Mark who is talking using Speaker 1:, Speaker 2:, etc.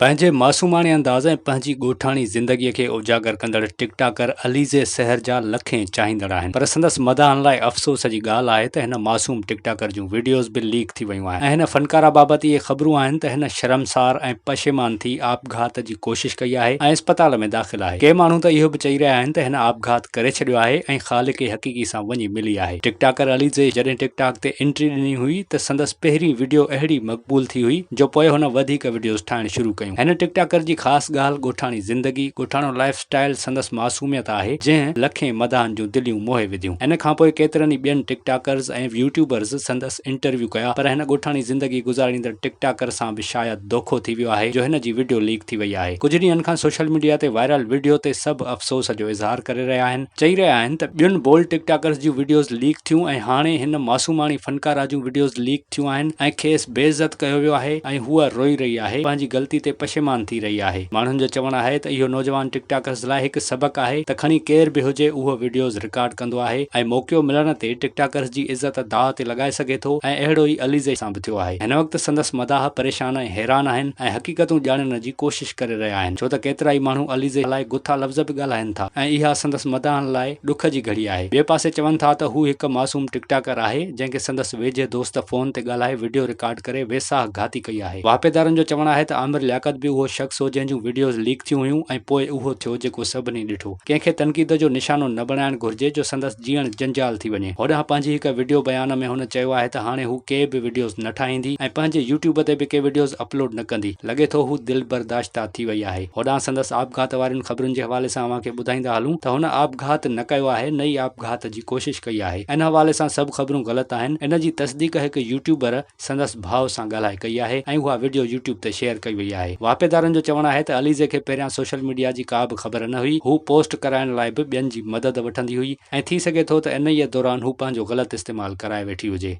Speaker 1: پنهنجي معصوماڻي انداز ۽ پنهنجي ڳوٺاڻي زندگيء کي اجاگر ڪندڙ ٽڪ ٽاڪر عليزي سحر جا لکين چاهيندڙ آهن پر سندس مداحن لاء افسوس جي ڳالهه آهي ته هن معصوم ٽڪ ٽاڪر جون وڊيوز به ليڪ ٿي ويون آهن ۽ هن فنڪارا بابت اهي خبرون آهن ته هن شرمسار ۽ پشيمان ٿي آپگهات جي ڪوشش ڪئي آهي ۽ اسپتال ۾ داخل آهي. ڪي ماڻهو ته اهو به چئي رهيا آهن ته هن آپگهات ڪري ڇڏيو آهي ۽ خالق حقيقي سان وڃي ملي آهي. ٽڪ ٽاڪر عليزي جڏهن ٽڪ ٽاڪ تي انٽري ڏني هئي ته سندس پهرين وڊيو اهڙي مقبول ٿي هئي جو پوء هن وڌيڪ وڊيوز ٺاهڻ شروع ڪيون. هن ٽڪ ٽاڪر جي خاص ڳالهه ڳوٺاڻي زندگي، ڳوٺاڻو لائيف اسٽائيل، سندس معصوميت آهي، جنهن لکين مداحن جون دليون موهي وڌيون. ان کانپوء ڪيترن ئي ٻين ٽڪ ٽاڪرز ۽ يوٽيوبرز سندس انٽرويو ڪيا پر هن ڳوٺاڻي زندگي گذاريندڙ ٽڪ ٽاڪر سان به شايد دوکو ٿي ويو آهي جو هن جي وڊيو ليڪ ٿي وئي آهي. ڪجهه ڏينهن کان سوشل ميڊيا تي وائرل وڊيو تي سڀ افسوس جو اظهار ڪري رهيا آهن. چئي رهيا آهن ته ٻين بولڊ ٽڪ ٽاڪرز جون وڊيوز ليڪ ٿيون ۽ هاڻي هن معصوماڻي فنڪارا جون وڊيوز ليڪ ٿيون آهن ۽ کيس بي عزت ڪيو ويو آهي ۽ هوء روئي رهي آهي پنهنجي غلطي تي پشيمان ٿي رهي آهي ماڻهن جو چوڻ آهي ته اهو نوجوان ٽڪ ٽاڪرز لاء هڪ سبق آهي ته کڻي ڪير به هجي اهو وڊيوز رڪارڊ ڪندو آهي ۽ موقعو ملڻ تي ٽڪ ٽاڪرز جي عزت داء تي لڳائي سگهي ٿو ۽ اهڙو ئي عليزي سان به ٿيو آهي هن وقت سندس مداح پريشان ۽ حيران آهن ۽ حقيقتون ڄاڻڻ جي ڪوشش ڪري رهيا آهن ڇو ته ڪيترائي ماڻهو عليزي لاء گٿا لفظ به ڳالهائين ٿا ۽ اها سندس مداحن لاء ڏک جي گهڙي آهي. ٻئي پاسي چون ٿا ته هو هڪ معصوم ٽڪ ٽاڪر آهي جنهن کي سندس ويجهي دوست فون تي ڳالهائي وڊيو رڪارڊ ڪري ويساهه گهاتي ڪئي آهي. واهپيدارن جو چوڻ آهي ته عامر لياقت به اهو شخص هو جنهن جون وڊيوز ليڪ ٿيون هيون ۽ پوء اهو ٿيو جيڪو سڀني ڏٺو. ڪنهن کي تنقيد جو نشانو نه بڻائڻ گهرجي جو سندس جيئڻ جنجال ٿي وڃي. هوڏانهن پنهنجي هڪ وڊيو بيان ۾ هن چيو آهي ته هاڻي هو ڪي به وڊيوز نه ٺاهيندي ۽ پنهنجي يوٽيوب تي به ڪي وڊيوز اپلوڊ نه ڪندي. لڳي ٿو هو دل برداشته ٿي وئي آهي. هوڏانهن سندس آپگهات وارين خبرن جي حوالي سان اوهان کي ٻڌائيندا هلون ته هن آپگهات نه ڪيو آهي نه ئي آپگهات جي ڪوشش ڪئي آهي. ان حوالي سان سڀ خبرون غلط آهن. ان جي تصديق هڪ يوٽيوبر سندس ڀاء سان ڳالهائي ڪئي آهي ۽ اها وڊيو يوٽيوب تي شيئر ڪئي وئي آهي. واهپيدارن جو چوڻ آهي ته عليزي کي پهريان سوشل ميڊيا جي ڪا به خبر نه هئي. هو پوسٽ ڪرائڻ لاء به ٻين جي مدد وٺندي هئي ۽ ٿي سگهي ٿو ته انهيء دوران هو پنهنجو غلط استعمال ڪرائي ويٺي هجي.